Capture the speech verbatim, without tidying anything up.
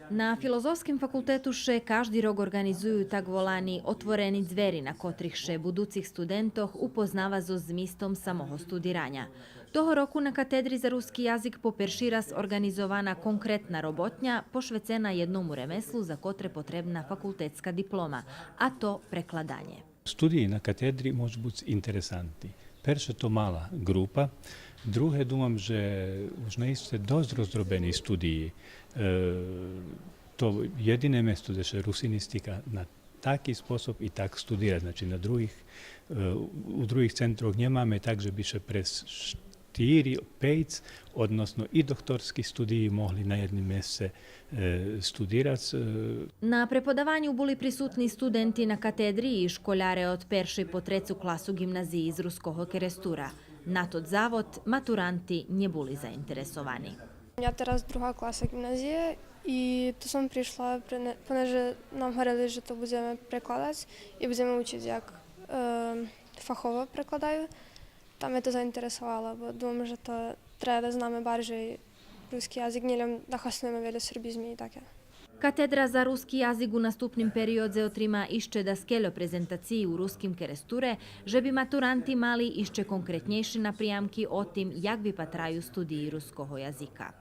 На Филозофским факултету ше кажди рок орґанизую так волани отворени дзвери, на котрих ше будуцих студентох упознава зоз змистом самого студираня. Того року на катедри за руски язик по перши раз орґанизована конкретна роботня пошвецена єдному ремеслу за котре потребна факултетска диплома, а то прекладанє. Студиї на катедри можу буц интересантни. Перше, то мала ґрупа. Друге, думам же уж наисце досц роздробени студиї. Е, то єдине место дзе ше русинистика на таки способ и так студира. Значи, на других, е, у других центрох нємаме так же би ше през штири, пейц, односно и докторски студиї могли на єдним месце, е, студирац. Е. На преподаваню були присутни студенти на катедри и школяре од першей по трецу класу ґимназиї з Руского Керестура. На тот завод матуранти нє були заинтересовани. Я тераз друга класа ґимназиї и ту сом пришла, прене-, понеже нам гварели же то будземе прекладац и будземе учиц як, е, фахово прекладаю. Та ме то заинтересовало, бо думам же то треба да знаме баржей руски язик, нє лєм да хаснуєме вельо сербизми и таке. Катедра за руски язик у наступним периодзе отрима ище даскельо презентациї у Руским Керестуре, же би матуранти мали ище конкретнєйши напрямки о тим як випатраю студиї руского язика.